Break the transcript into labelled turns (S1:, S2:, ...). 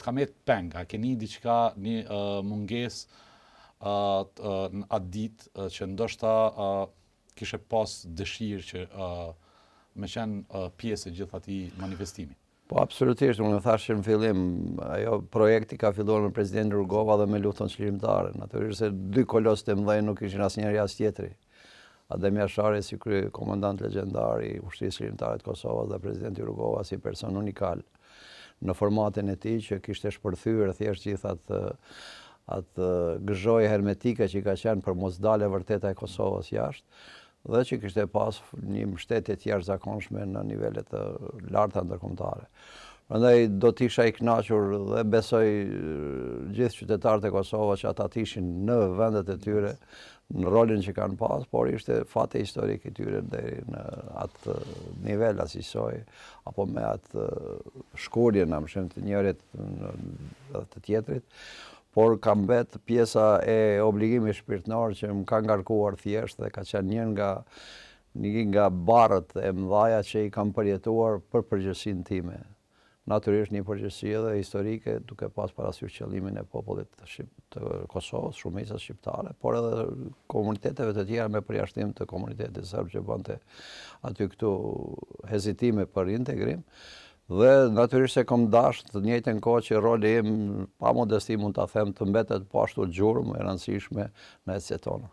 S1: të ka met peng, a ke ni diçka, një mungesë në atë ditë që ndoshta kishe pas dëshirë që me qenë pjesë e gjithë atij manifestimi?
S2: Po, absolutisht, unë thashë që në fillim, ajo projekti ka filluar me presidentin Rugova dhe me luftën çlirimtare. Natyrisht se dy kolosët e mëdhenj nuk ishin asnjëri as tjetri. Adem Jashari si kryekomandant legjendar i Ushtrisë Çlirimtare të Kosovës dhe presidenti Rugova si person unikal në formatin e tij që kishte shpërthyer thjesht gjithë atë gëzhojë hermetike që ka qenë për mos dalë e vërteta e Kosovës jashtë dhe që kishte pas një mbështetje të jashtëzakonshme në nivele të larta ndërkombëtare. Prandaj do të isha i kënaqur dhe besoj gjithë qytetarët e Kosovës që ata të ishin në vendet e tyre, në rolin që kanë pas, por ishte fati historik i tyre deri në atë nivel asisoj, apo me atë shkurje në amshim të njërit dhe të tjetrit, por ka mbet pjesa e obligimit shpirtnor që më ka ngarkuar thjesht dhe ka qenë një nga barrët e mëdhaja që i kam përjetuar për përgjegjësinë time. Natyrisht një përgjegjësi edhe historike, duke pas parasysh qëllimin e popullit të Kosovës, shumicës shqiptare, por edhe komuniteteve të tjera me përjashtim të komunitetit serb që bënte aty këtu hezitime për integrim. Dhe natyrisht se kom dasht të njëjtën kohë që roli im, pa modesti mund ta them, të mbetet po ashtu gjurmë e rëndësishme në ecjet tona.